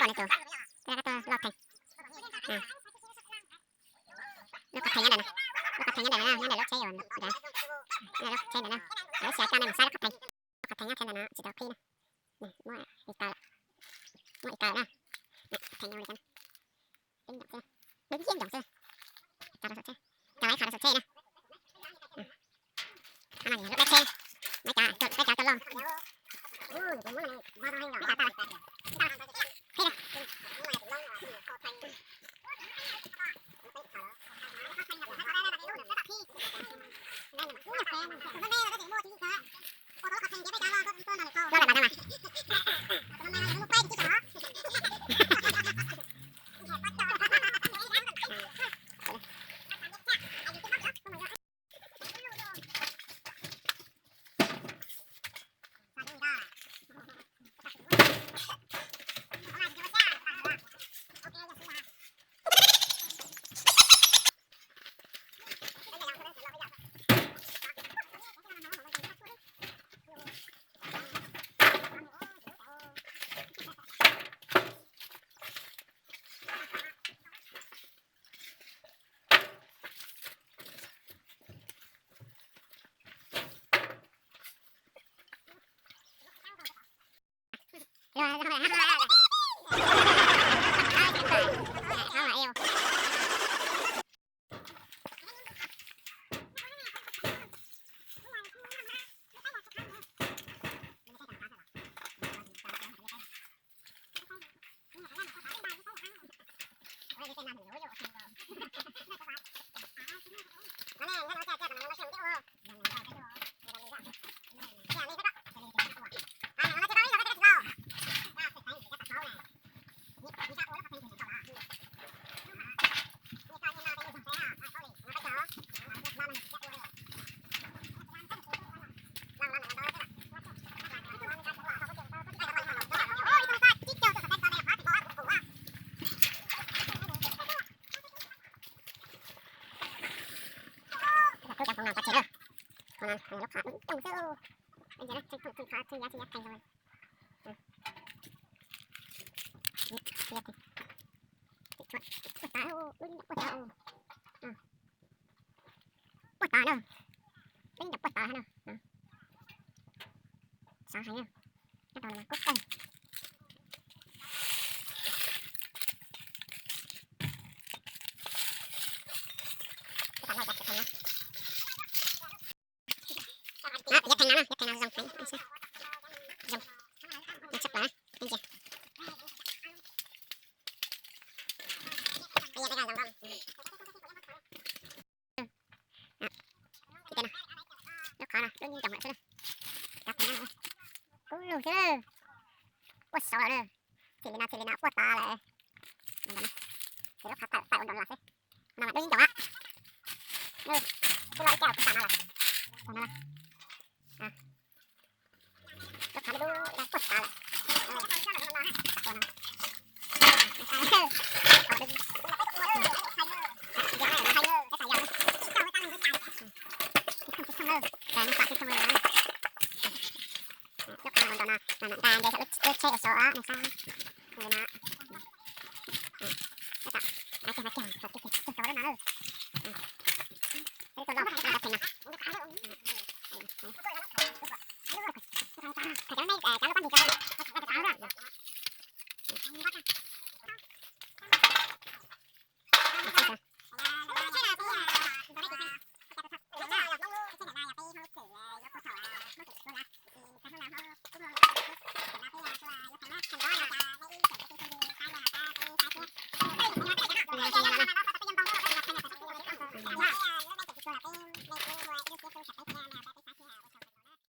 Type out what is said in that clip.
qhov no tus, lub qhov theem, lub qhov theem nyob ntawm no, lub qhov theem nyob ntawm no, nyob ntawm lub tsheb uas ntawd, lub tsheb ntawm no, lawv xyov coj nej mus saib lub qhov theem, lub qhov theem nyob rau ntawm no tsis tau qhib na, muab ib kaw lawm, muab ib kaw na, qhov theem nyob li cas, dub yeej ncoos xwb, cov rau saum tsheb, cov lawv qhov rau saum tsheb na. Lub dab tsheb, peb cov tuaj loj. Lub qhov dub coob xwb, lub qhov dub coob xwb, lub qhov dub coob xwb. Puag ta, lub nyuam puag ta, puag ta na, lub nyuam puag ta na. Xav hais na, nyob rau no kub kawg. Tab tom no cov theem no, cov theem no, cov theem no zoo heev, zoo, zoo tshaj plaws na, ib ntsia. Lub qhov no lub ncoom lawm xwb na. Cov theem no kub lug xwb, puag saud lawm na. Thim li no, thim li no puag ta lawm. Ces lub qhov tawm tawm ua nroos los xwb. No mas dub yeej ncoos na. Twb loj ib caj puag ta no lawm. Lub qhov dub dub puag ta lawm. Lub qhov no ua nroos no, nta nce lub tsheb ua saud no, nws xab li no. Cov lub pab nrig cov, cov lub pab nrig cov.